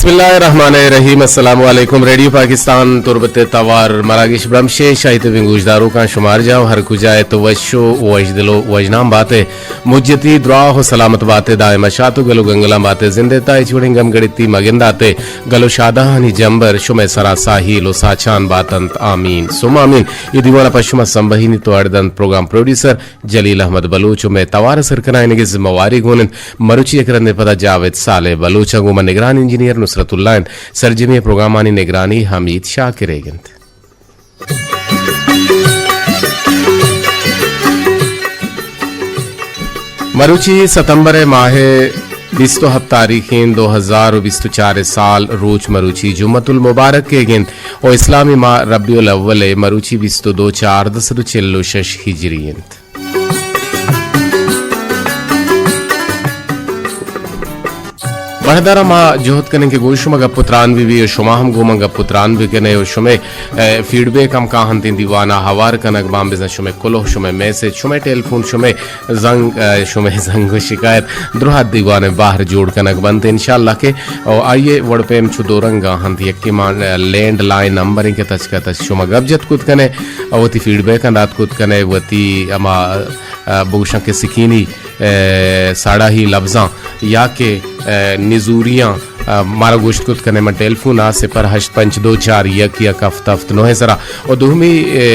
بسم اللہ الرحمن الرحیم۔ السلام علیکم۔ ریڈیو پاکستان تربت توار مراگش برمشے شاہی تبیں گوشداروکاں شمار جاؤ ہر کجا ہے تو وشو وشدلو وجنام باتے۔ مجتی دراہ و سلامت باتے، دائم شات و گل و گنگلاں باتے، زندے تا ہچ وڑیں گم گڑتی مگنداتے۔ گل و شادہانی جمبر شمئے سرا ساہیل و ساچان باتنت۔ آمین ثم آمین۔ یہ دیوان پہ شما سمبہینی تو اڑدنت پروگرام پروڈیوسر جلیل احمد بلوچ و مئے توار سرکنائینگ ذمہ واری گون انت۔ مروچی یک رندے پدا جاوید صالح بلوچ ء گوں من نگران انجینئر نصرت اللہ انت۔ سرجمی پروگرامانی نگرانی حمید شاکر ایگ انت۔ مروچی ستمبر ماہ بیست و ہپت تاریخیں دو ہزار و بیست و چار سال روچ مروچی جمعۃ المبارک ایگ انت و اسلامی ماہ ربیع الاول مروچی بیست و دو چاردہ سد و چل و شش ہجری انت۔ بہدارا ما جہد کنیں کہ گوش شما گپ و تران بی بی و شما ہم گوما گپ و تران بکنے و شمے، اے، فیڈ بیک ہم کاہنتیں دیوانا ہوار کنگ بان بزن شمے کلوہ، شمے میسج، شمے ٹیلیفون، شمے زنگ، اے، شمے زنگ و شکایت درہت دیوان بہر جوڑ کنگ بنت انشاءاللہ کہ او آئیے وڑ پیم چو دو رنگا ہنت، یکے ما، اے، لینڈ لائن نمبر ہیں کہ تچکا تچ شما گپ جت کت کنے، او وتی فیڈ بیک دات کت کنے، وتی ہما، اے، بگوشاں کہ سکینی اے، ساڑاہی لبزاں یا کہ، اے، نزوریاں، اے، مارا گوشت کت کنے من ٹیلیفون آ صفر ہشت پنچ دو چار یک یک ہفت ہفت نوہ سرا و دومی، اے،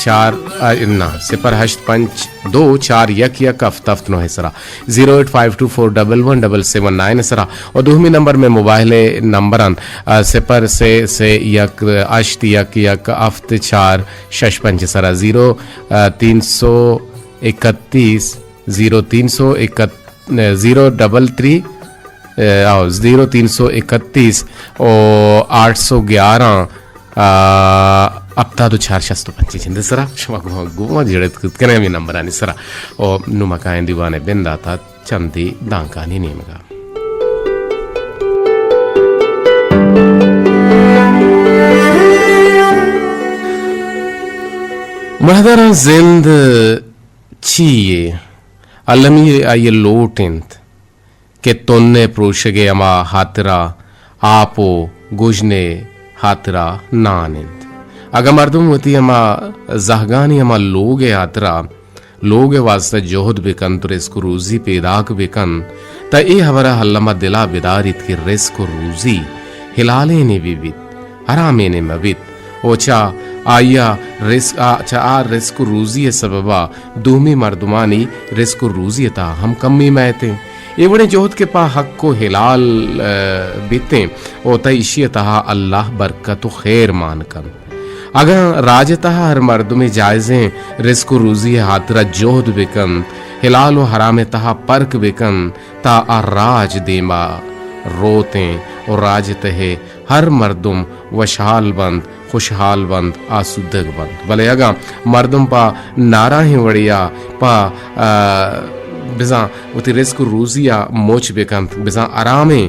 چار، اے، نہ، صفر ہشت پنچ دو چار یک یک ہفت ہفت نوہ سرا، zero eight five two four double one double seven nine سرا و دومی نمبر میں موبائل نمبر ان، اے، صفر سے سے یک ہشت یک یک ہفت چار شش پنچ سرا، زیرو، اے، تین سو اکتیس زیرو تین سو اکت، زیرو ڈبل تھری، اے، آؤ، زیرو تین سو اکتیس او آٹھ سو گیارہ، آ، ہپتاد و چار شست و پنچ چند سرا شما گو-، گوما جڑت کت کنے ہمیں نمبرانی سرا۔ او نو مکائیں دیوانے بنداتا چندی دانکانی نیمگا۔ مہدراں زند چی یے؟ المی آئی ء لوٹ انت کہ تن ء پروشگ ء ہما ہاترا آپ و گژن ء ہاترا نان انت۔ اگاں مردم وتی ہما زہگانی ہما لوگ ء ہاترا لوگ ء واستہ جہد بہ کنت و رزق و روزی پیداک بہ کنت، تہ اے ہبر ء الما دل ء بداریت کہ رزق و روزی حلالین ء بہ بیت، حرامین ء مہ بیت۔ و چہ آئی ء رزق، آ، چہ آ رزق و روزی ء سبب ء دومی مردمانی رزق و روزی ء تہا ہم کمی مئیتیں۔ اے وڑیں جہد کہ پہ حق و حلال، ء، بیتیں و تہ ایشی ء تہا اللہ برکت و خیر مان کنت۔ اگاں راج ء تہا ہر مردمے جائزیں رزق و روزی ء ہاترا جہد بہ کنت، حلال و حرام ء تہا پرک بہ کنت، تہ آ راج دیما روتیں و راج ء تہ ء ہر مردم وشحال بنت، خوشحال بنت، آسودگ بنت۔ بلے اگاں مردم پہ ناراہیں وڑیا پہ، آ، بزاں وتی رزق و روزیا مچ بکنت، بزاں حرامیں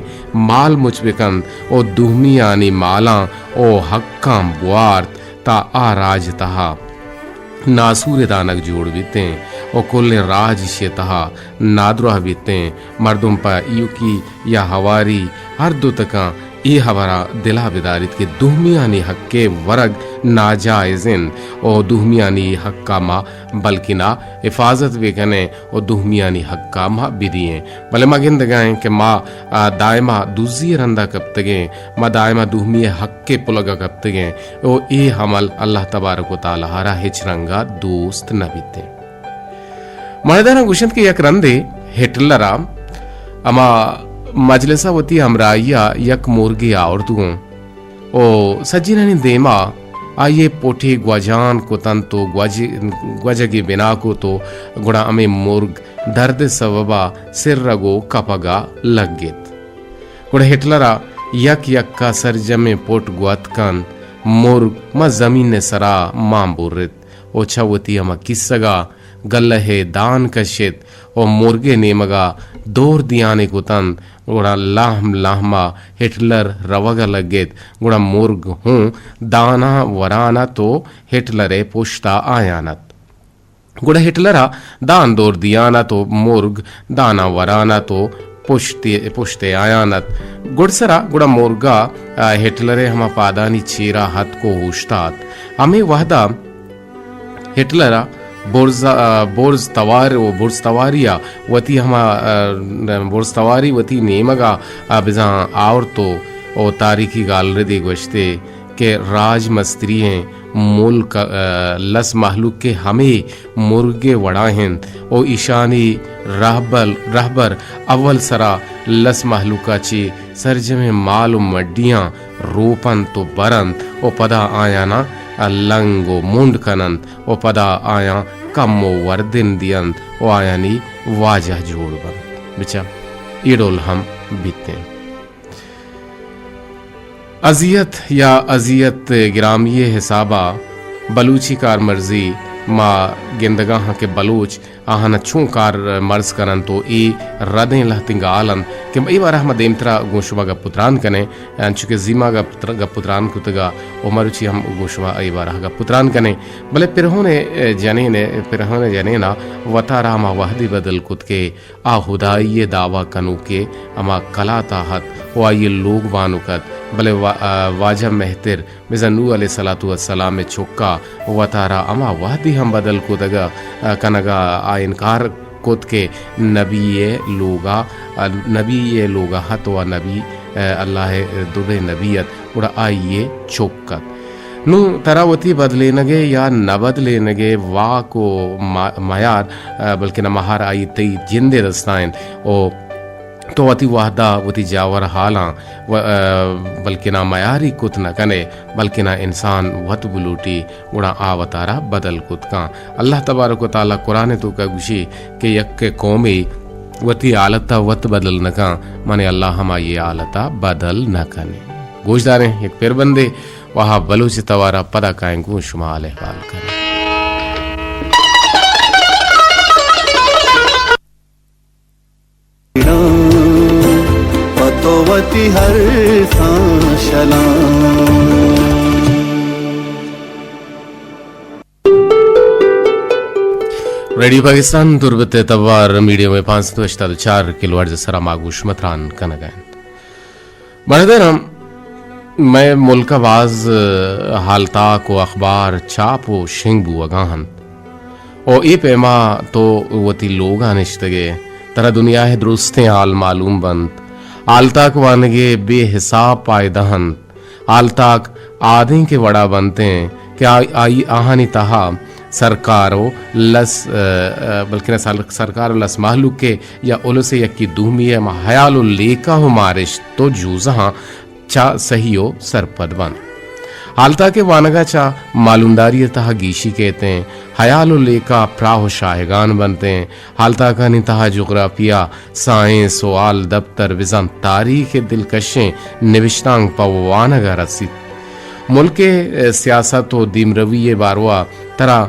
مال مچ بکنت و دومیانی مالاں و حقاں بوارت، تا آ راج تہا ناسور دانگ جوڑ بیتیں و کلیں راج ایشی تہا نادراہ بیتیں۔ مردم پہ ایوکی یا ہواری ہر دو تکاں اے ہبرا دلا بداریت کہ دومیانی حق ء ورگ ناجائز انت و دومیانی حق ء ما بلکنا حفاظت بکنیں و دومیانی حق ء ما بدییں۔ بلے ما گندگائیں کہ ما، آ، دائما دزی رندا کپتگیں، ما دائما دومی حق ء پلگا کپتگیں و اے عمل اللہ تبارک و تعالی را ہچ رنگا دوست نہ بیتیں۔ ماہداراں گوشنت کہ یک رندے ہٹلر ء ہما مجلس ء وتی ہمراہی ء یک مرگے آورت گوں و سجینانی دیما آئی ء پوٹے گوجان کتنت و گوج-، گوجگے بنا کت و گڑا ہمے مرگ درد ء سبب ء سرگ و کپگ ء لگت۔ گڑا ہٹلر ء یک یک ء سرجمیں پٹ گوات کنت، مرگ ماں زمین ء سرا مان برت و چہ وتی ہما کیسگ ء گلہ ء دان کشت و مرگ ء نیمگ ء دور دیانے کتنت، گڑا لہم لہم ء ہٹلر روگ ء لگت، گڑا مرگ ہوں داناں وران ات و ہٹلر ء پشت ء آیان ات۔ گڑا ہٹلر ء دان دور دیان ات و مرگ داناں وران ات و پشت، پشت آیان ات۔ گڈسرا گڑا مرگا، آ، ہٹلر ءِ ہما پادانی چیرا اتک و اوشتات۔ ہمے وہدا ہٹلر ءَ برز، آ، برز توار و برز تواری ءَ وتی ہما، آ، برز تواری وتی نیمگا، آ، بزاں آورت و، و تاریخی گالردے گوشتے کہ راج مستری ایں ملک، آ، لس مہلوک کہ ہمے مرگ ءِ وڑا انت و ایشانی رہبل-، رہبر اول سرا لس مہلوکا چہ سرجمیں مال و مڈیاں روپنت و برنت و پدا آیانا لنگ و منڈ کننت و پدا آیاں کم و وردن دینت و آیانی واجہ جوڑ بنت۔ بچا اے ڈول ہم بیتیں۔ اذیت یا اذیت گرامی ءِ حسابا بلوچی کارمرزی ما گندگا ہاں کہ بلوچ آہانا چون کار مرز کننت و اے ردیں لہتیں گال انت کہ اے بارہ ما دیمترا گوں شما گپ و تران کنیں، انچو کہ زیما گپ تر-، گپ و تران کتگا و مروچی ہم گوں شما اے بارہ گپ و تران کنیں۔ بلے پرہون ءِ جنین ءَ، پرہون ءِ جنینا وتارا ہما وہدی بدل کت کہ آ ہدائی ءِ دعوی کنوکے ہما کلات ءَ ات و آئی ءِ لوگ بانک ات، بلے وا-، آ، واجہ مہتر بزاں نوح علیہ الصلوۃ والسلام ءِ چکا وتارا ہما وہدی ہم بدل کتگ ءَ، آ، کنگ ءَ آ انکار کت کہ نبی ءِ لوگ ءَ، آ، نبی ءِ لوگ ءَ ات و نبی، آ، اللہ ءِ دریں نبی ات، گڑا آئی ءِ چک ات۔ نوں ترا وتی بدلینگ ءِ یا نہ بدلینگ ءِ واک و ما-، میار، آ، بلکنا مہار آئی تئی جند ءِ دستا انت و تو وتی وہدا وتی جاور حالاں و، آ، بلکنا میاری کت نہ کن ئے، بلکنا انسان وت بلوٹی، گڑا آ وتارا بدل کت کن۔ اللہ تبارک و تعالی قرآن ءِ توکا گوشی کہ یک قومے وتی حالتا وت بدل نہ کن، من اللہ ہم آئی حالتا بدل نہ کن۔ گوشداریں یک پربندے، وہاب بلوچ توارا، پدا کائیں گوں شما حال احوال کنیں۔ پہ تو وتی ہر ساں شلاں۔ ریڈیو پاکستان تربت ءِ توار میڈیم ویو پانچ سد و ہشتاد و چار کلو ہرٹز ءِ سرا ما گوں شما تران کنگ ءَ انت۔ برداراں، مئے ملک ءَ باز ہالتاک و اخبار چاپ و شنگ بوہگا انت و اے پیما تو وتی لوگا نشتگ ئے، ترا دنیا ءِ درستیں حال معلوم بنت۔ ہالتاک وانگ ءِ بے حساب پائدہ انت۔ ہالتاک آدینک ءِ وڑا بنت ایں کہ آ-، آئی، آہانی تہا سرکار و لس، ءَ، ءَ، بلکنا سر-، سرکار و لس مہلوک ءِ یا الس ءِ یکی دومی ءِ ہما ہیال و لیکہ و مارشت و جوزہاں چہ سہی و سرپد بنت۔ ہالتاک ءِ وانگا چہ معلومداری ءِ تہا گیشی کیت ایں۔ ہیال و لیکہ پراہ و شاہگان بنت ایں۔ ہالتاکانی تہا جغرافیہ، سائنس و ہال دپتر، بزاں تاریخ ءِ دلکشیں نبشتانک پہ وانگ ءَ رسیت۔ ملک ءِ سیاست و دیمروی ءِ باروا ترا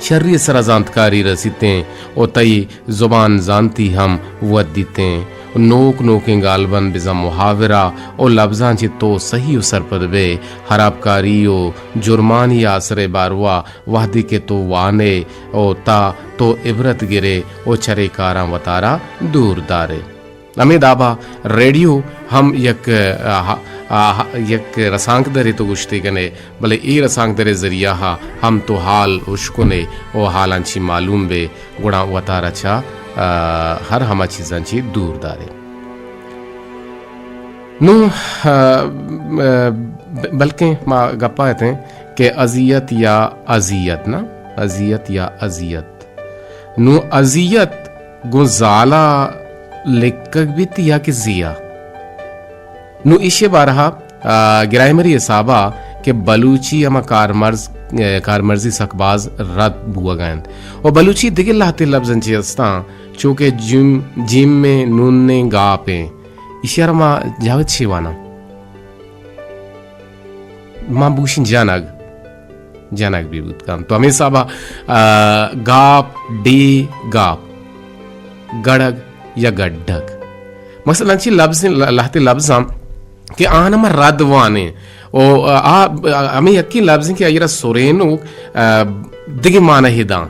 شری ءِ سرا زانتکاری رسیت ایں و تئی زبان زانتی ہم ودیت ایں۔ نوک نوکیں گالبند، بزاں محاورہ و لبزاں چہ تو سہی و سرپد بئے۔ ہرابکاری و جرمانی آسر ءِ باروا وہدے کہ تو وان ئے و تا تو عبرت گر ئے و چرے کاراں وتارا دور دار ئے۔ ہمے دابا ریڈیو ہم یک، آ، آ، یک رسانکدرے تو گوشتے کن ئے، بلے اے رسانکدر ءِ ذریعہ ءَ ہم تو حال اشکن ئے و حالاں چی معلوم بئے، گڑا وتارا چہ، آ، ہر ہما چیزاں چی دور دار ئے۔ نوں، آ، آ، ب-، بلکیں ما گپا اتیں کہ اذیت یا اذیت نا، اذیت یا اذیت۔ نوں اذیت گوں زالا لکگ بیت یا کہ زیا؟ نوں ایشی بارہا، آ، گرائمری حسابا کہ بلوچی ہما کارمرز، آ، کارمرزی سک باز رد بوگا انت۔ و بلوچی دگہ لہتے لبزاں چی استاں، چو کہ جیم، جیم میں نون نے گاپ ہیں۔ ایشی را ما جاوید چی واناں؟ ما بوشیں جنگ، جنگ بہ بوت کنت۔ تو ہمے حسابا، آ، گاپ، ڈی گاپ، گڑگ یا گڈگ۔ مثلاً چی لبز، ل-، لہتے لبزاں کہ آہاں ما رد وانیں۔ او آ، آ، ہمے یکیں لبزیں کہ آئی را سرینوک، آ، دگہ معنی داں۔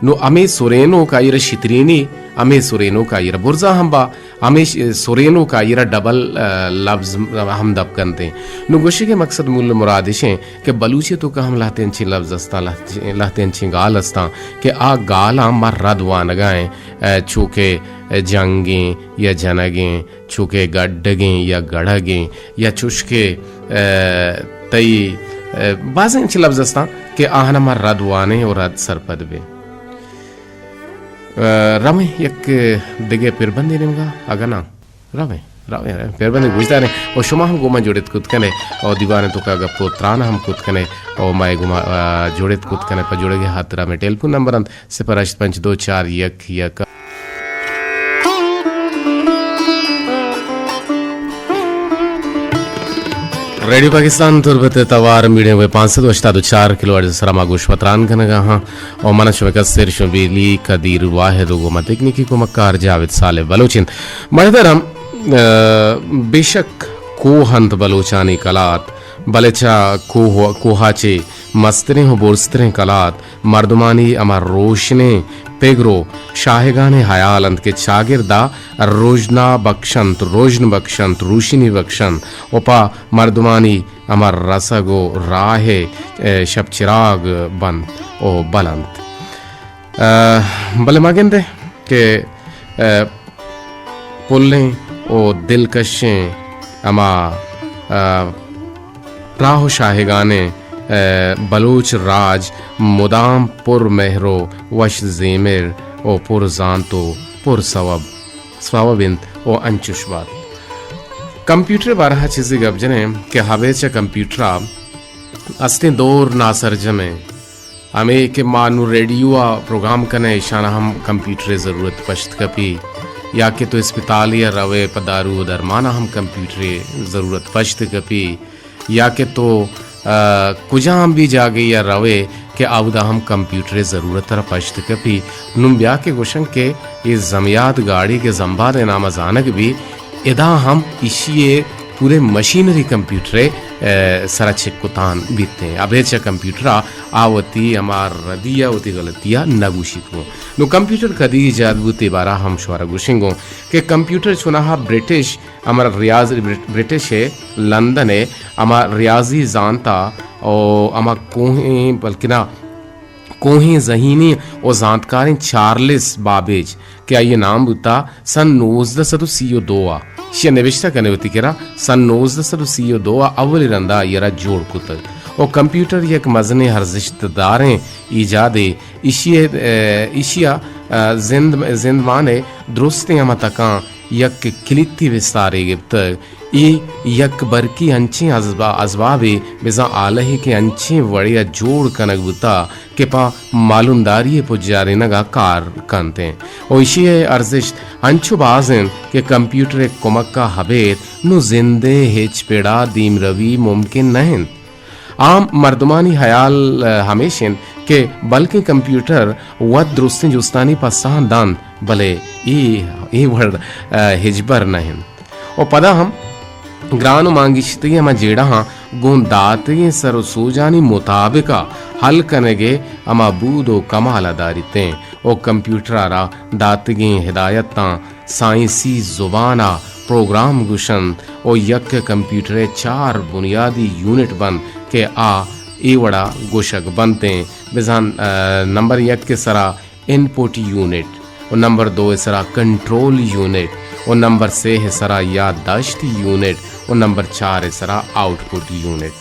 نو ہمے سرینوک آئی را شترینی، ہمے سرینوک آئی را برزا ہم با۔ ہمیش سرینوک آئی را ڈبل، آ، لفظ ہم دپ کنت ایں۔ نوں گوشگ ءِ مقصد مول مراد اش ایں کہ بلوچی توکا ہم لہتیں انچیں لفظ استاں، لہتیں، لہتیں انچیں گال استاں کہ آ گالاں ما رد وانگا ایں، آ، چو کہ جنگیں یا جنگیں، چو کہ گڈگیں یا گڑگیں، یا چوش کہ، آ، تئی، آ، بازیں انچیں لفظ استاں کہ آہاں ما رد وانیں و رد سرپد بیں۔ آ، رویں یک دگہ پربندے نیمگا، اگاں ناں، رویں، رویں، رویں، پربندے گوشداریں۔ و شما ہم گوں ما جڑت کت کنے، و دیوان توکا گپ و تران ہم کت کنے، و مئے گوما، آ، جڑت کت کنے۔ پہ جڑگ ءِ ہاترا مئے ٹیلیفون نمبر انت، صفر ہشت پنچ دو چار یک یک۔ ریڈیو پاکستان تربت ءِ توار میڈیم ویو پانچ سد و ہشتاد و چار کلو ہرٹز ءِ سرا ما گوش و تران کنگا ہاں۔ او من شمئے کستر شمئے بیلی قدیر واحد و گوں ما تکنیکی کمکار جاوید صالح بلوچ انت۔ مہترم، آ، بے شک کوہ انت بلوچانی کلات، بلے چہ کوہ، کوہا چے مستریں و برزتریں کلات مردمانی ہما روشنیں پگر و شاہگانیں ہیال انت کہ چاگردا رژنا بکشنت، رژن بکشنت، روشنی بکشنت و پہ مردمانی ہما رسگ و راہ ءِ، اے، شپ چراگ بنت و بلنت۔ آ، بلے ما گندے کہ، آ، پلیں و دلکشیں ہما، آ، راہ و شاہگانیں، آ، بلوچ راج مدام پر مہر و وش زیمر و پر زانت و پر سوب، سوب انت و انچش بات۔ کمپیوٹر ءِ بارہ ءَ چیزے گپ جنیں کہ ہبے چہ کمپیوٹر ءَ استیں دور ناسرجم انت۔ ہمے کہ ما نوں ریڈیو ءَ پروگرام کنیں، ایشاں ہم کمپیوٹر ءِ ضرورت پشت کپی، یا کہ تو اسپتالے ءَ روئے پہ دارو و درمان ءَ ہم کمپیوٹر ءِ ضرورت پشت کپی، یا کہ تو، آ، کجام بھی جاگہے ءَ روئے کہ اودا ہم کمپیوٹر ءِ ضرورت ترا پشت کپی۔ نوں بیا کہ گوشن کہ اے زمیات گاڑی کہ زمباد ءِ نام ءَ زانگ بی، ادا ہم ایشی ءِ پورے مشینری کمپیوٹر ءِ، اے، سرا چک کتان بیتیں۔ ابید چہ کمپیوٹر ءَ آ وتی ہما ردی ءَ وتی غلطی ءَ نہ گوشیت گوں۔ نوں کمپیوٹر کدی ایجاد بوت، اے بارہ ءَ ہم شمارا گوشیں گوں کہ کمپیوٹر چوناہا برٹش، ہما ریاض، برٹش ءِ لندن ءِ ہما ریاضی زانت ءَ او ہما کوہیں، بلکنا کوہیں ذہینی و زانتکاریں چارلس بابیج کہ آئی ءِ نام بوتا سن نوزدہ سد و سی و دو ءَ، ایشی ءَ نبشتہ کنے وتی کرا، سن نوزدہ سد و سی و دو ءَ اولی رندا آئی ءَ را جوڑ کتگ۔ و کمپیوٹر یک مزنیں ارزشت داریں ایجادے، ایشی ءَ، ایشی ءَ زند، زندمان ءِ درستیں ہما تکاں یک کلیتی بستارے گپتگ۔ اے یک برکی انچیں ازبا-، ازبابے، بزاں آلہے کہ انچیں وڑے ءَ جوڑ کنگ بوتا کہ پہ معلومداری ءِ پجارینگ ءَ کار کنت انت۔ و ایشی ءِ ارزشت انچو باز انت کہ کمپیوٹر ءِ کمک ءَ ابید نوں زند ءِ ہچ پڑ ءَ دیمروی ممکن نہ انت۔ عام مردمانی ہیال، آ، ہمیش انت کہ بلکیں کمپیوٹر وت درستیں جستانی پسہاں دنت، بلے اے، اے وڑ، آ، ہچبر نہ انت۔ و پدا ہم گران و مانگیشتگیں ہما جیڑہاں گوں داتگیں سر و سوجانی مطابق ءَ حل کنگ ءِ ہما بود و کمال ءَ داریت انت و کمپیوٹر ءَ را داتگیں ہدایتاں سائنسی زبان ءَ پروگرام گوشنت و یک کمپیوٹر ءِ چار بنیادی یونٹ بنت کہ آ اے وڑا گوشگ بنت انت۔ بزاں، آ، نمبر یک ءِ سرا انپٹ یونٹ و نمبر دو ءِ سرا کنٹرول یونٹ و نمبر سے ءِ سرا یادداشتی یونٹ و نمبر چار ءِ سرا آؤٹ پٹ یونٹ۔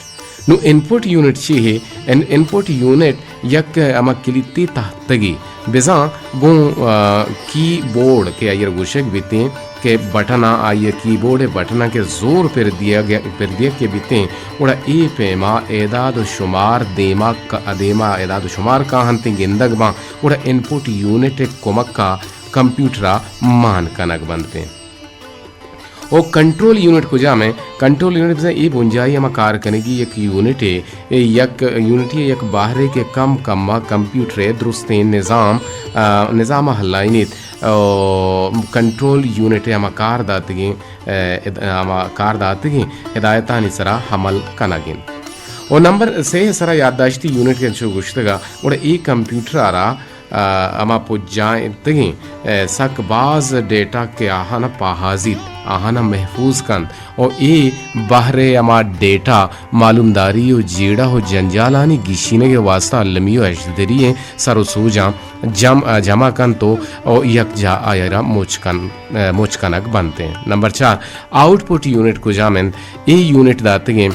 نوں انپٹ یونٹ چی ہے؟ ان، انپٹ یونٹ یک ہما کلیتی تہتگے بزاں گوں، آ، کی بورڈ کہ آئی ءَ گوشگ بیتیں کہ بٹناں، آئی ءِ کی بورڈ ءِ بٹناں کہ زور پر دیگ، پر دیگ کہ بیتیں، گڑا اے پیما اعداد و شمار دیما ک-، دیما اعداد و شمار کاہنتیں گندگ باں، گڑا انپٹ یونٹ ءِ کمک ءَ کمپیوٹر ءَ مان کنگ بنت انت۔ او کنٹرول یونٹ کجام انت؟ کنٹرول یونٹ بزاں اے بنجاہی ہما کار کنگی یک یونٹے، اے یک یونٹے، یک بہرے کہ کم کم ءَ کمپیوٹر ءِ درستیں نظام، آ، نظام ءَ ہلائینیت۔ او کنٹرول یونٹ ءِ ہما کار داتگیں، آ، ہد-، ہما کار داتگیں ہدایتانی سرا عمل کنگ انت۔ او نمبر سے ءِ سرا یادداشتی یونٹ کہ انچو گوشتگ ءَ، گڑا اے کمپیوٹر ءَ را آ، ہما پجائینتگیں، اے، سک باز ڈیٹا کہ آہانا پاہازیت، آہانا محفوظ کنت و اے بہر ء ہما ڈیٹا معلومداری و جیڑہ و جنجالانی گیشینگ ء واسطہ المی و ہژدری ء سر و سوجاں جم-، جمع کنت و، و یک جاہ آئرا مچ کن-، مچ کنگ بنت انت۔ نمبر چار، آؤٹ پٹ یونٹ کجام انت؟ اے یونٹ داتگیں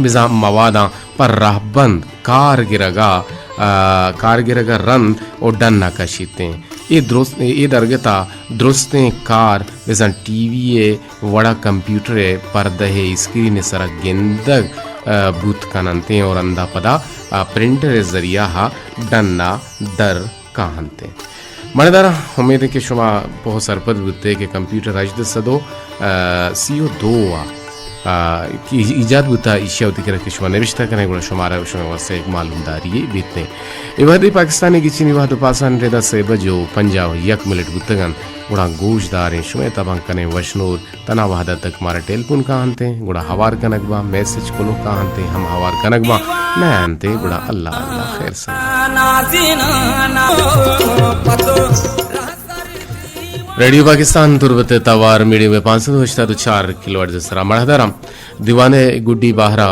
بزاں مواداں پہ رہبند کار گرگا، آ، کار گرگا رند و ڈنا کشیت انت۔ اے درست، اے درگتا درستیں کار بزاں ٹی وی ء وڑا کمپیوٹر ء پردہ ء اسکرین ء سرا گندگ، آ، بوت کننت انت اور اندا پدا، آ، پرنٹر ء ذریعہ ء ڈن ء در کاہنت انت۔ مڑداراں، امید انت کہ شما پوہ سرپد بوتے کہ کمپیوٹر ہژدہ سد و، آ، سی و دو ء، آ، کہ ایجاد بوتا، ایشی ء وتی کرا کہ شما نوشتہ کنے، گڑا شمارا شما واسطہ یک معلومداری بیت انت۔ اے وہدی پاکستانی گچینی وہد و پاسانی ردا سے بج و پنجاہ و یک منٹ بوتگ انت۔ گڑا گوش داریں، شمئے تبانکیں وشنود تنا وہدا تک مارا ٹیلیفون کاہنت انت، گڑا ہوار کنگ با، میسج کلوہ کاہنت انت، ہم ہوار کنگ با، نہ انت، گڑا اللہ اللہ خیر سر۔ ریڈیو پاکستان تربت ء توار میڈیم ویو پانچ سد و ہشتاد و چار کلو ہرٹز ء سرا۔ مڑاہداراں، دیوان ء گڈی بہرا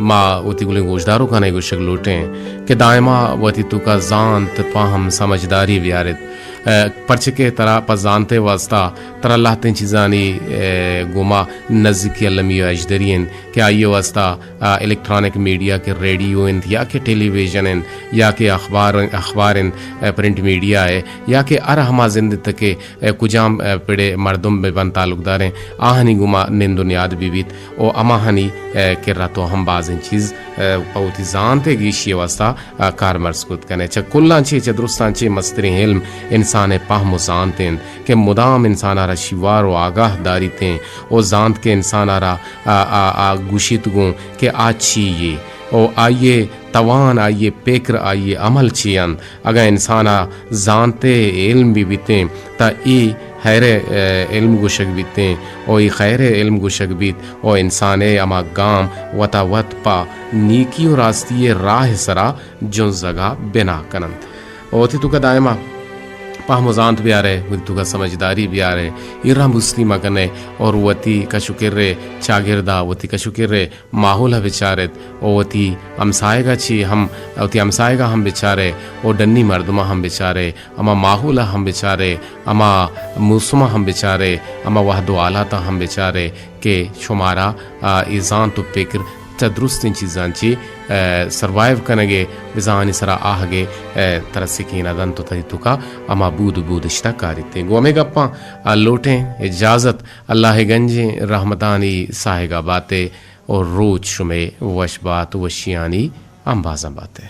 ما وتی گلیں گوشداروکاں اے گوشگ لوٹیں کہ دائما وتی توکا زانت، پہم، سمجھداری بیارت۔ ء، پرچہ کہ ترا پہ زانت ء واسطہ ترا لہتیں چیزانی، ء، گوما نزیکی المی و ہژدری انت کہ آئی ء واسطہ، ء، الیکٹرانک میڈیا کہ ریڈیو انت یا کہ ٹیلی ویژن انت یا کہ اخبار، اخبار انت، ء، پرنٹ میڈیا ء یا کہ ہر ہما زند تک ء کجام، ء، پڑے مردم بہ بنت تعلقداریں، آہانی گوما نند و نیاد بہ بیت و ہماہانی، ء، کرا تو ہم بازیں چیز، ء، پہ وتی زانت ء گیشی ء واسطہ، ء، کارمرز کت کنے۔ چہ کلاں چے، چہ درستاں چے مستریں علم انسان ء پہم و زانت انت کہ مدام انسان ء را شیوار و آگاہ داریت انت و زانت کہ انسان ء را، ء، ء، ء گوشیت گوں کہ آ چی یے و آئی ء توان، آئی ء پکر، آئی ء عمل چی انت۔ اگاں انسان ء زانت ء علم بہ بیتیں، تہ اے خیر ء علم گوشگ بیتیں، و اے خیر ء علم گوشگ بیت، و انسان ء ہما گام وتا وت پہ نیکی و راستی ء راہ ء سرا جنزگ ء بنا کننت۔ و وتی توکا دائما پہم و زانت بیارے، وتی توکا سمجھداری بیارے، ایران بستی مکنے، اور وتی کش و کر ء چاگردا، وتی کش و کر ء ماحول ء بچارت و وتی ہمساہگ ء چی ہم، وتی ہمساہگ ء ہم بچارے و ڈنی مردماں ہم بچارے، ہما ماحول ء ہم بچارے، ہما موسم ء ہم بچارے، ہما وہد و حالات ء ہم بچارے کہ شمارا، آ، اے زانت و پکر چہ درستیں چیزاں چی، آ، سروائیو کنگے، بزاں آنی سرا آہگے، آ، ترا سکین ء دنت و تئی توکا ہما بود و بودشتہ کاریت۔ گوں ہمے گپاں، آ، لوٹیں اجازت۔ اللہ ء گنجیں رحمتانی ساہگ ء باتے۔ و روچ شمے وش بات، وشیانی امبازاں باتے۔